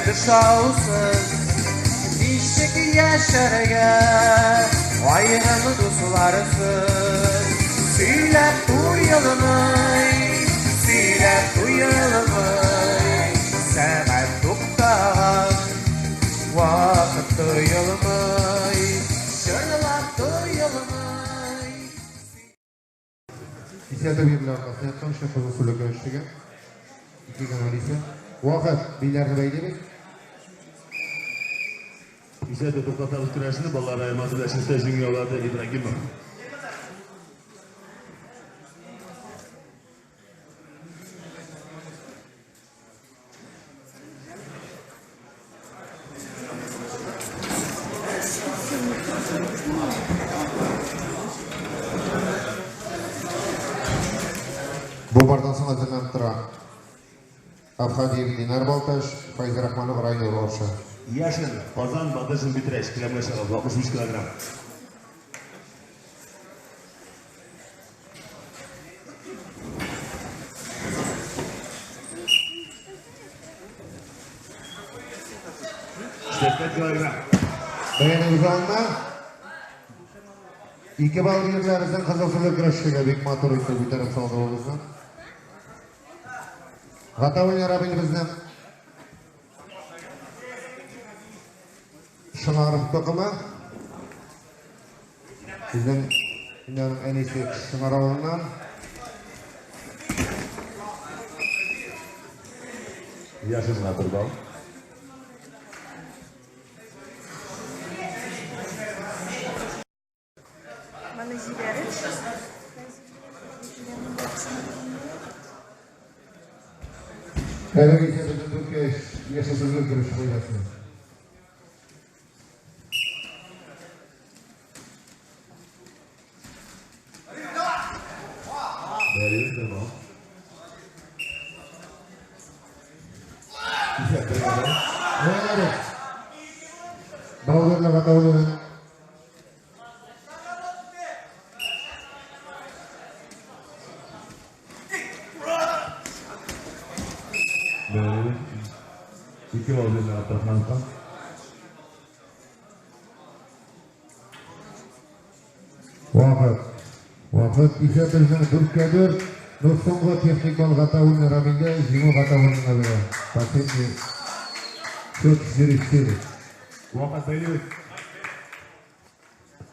тышаусыз ничек яшәргә аерым дусларсыз. Сөйләп туелмый, сөйләп туелмый, сәгать туктаган вакыт тоелмый, җырлап туелмый. Кисәтү бирелә аркасына яткан өчен кызыл сүле көрәшчегә. Ике генә исә. Вакыт, билләрне бәйлибез. Кисәтү туктатабыз көрәшне, балалар аермасы белән чиста җиңү яулады Ибрагимов. Бу бардан соң әзерләнеп тора. Абхадиев Динар Балташ, Файзрахманов Райнур Орша. Яшин, Казан, Батыршин, Питрәч, келәмгә чыгабыз, 65 килограмм. Килограмм. Бәянебез алына. Ике балл бирделәр безнең кызыл сүле көрәшчегә, бик матур итеп күтәреп салды ул безне. Гатауллин Равил безнең Шыңаров токымы. Безнең Инәнең әнисе Шыңар авылыннан. Яшинга бер балл. Моны җибәреп. Әлеге исә безнең дүрткә өч яшел сүле көрәш хуҗасы. Бәйлибез бер балл. Исәп бер балл. Бәяләре. Балл бирелә Гатауллина. Бәйлибез. Ике балл бирелә Абдрахмановка. Вакыт. Вакыт исә безнең дүрткә дүрт. Но соңгы техник балл Гатауллин Рамилгә, җиңү Гатауллинга бирә. Последний счет 4-4. Вакыт бәйлибез.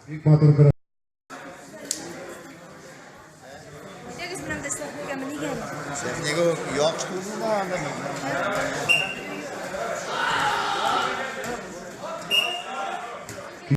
Бик матур көрәш. Әйдәгез, менә монда сәхнәгә меник әле. Сәхнәгә яхшы күренә анда.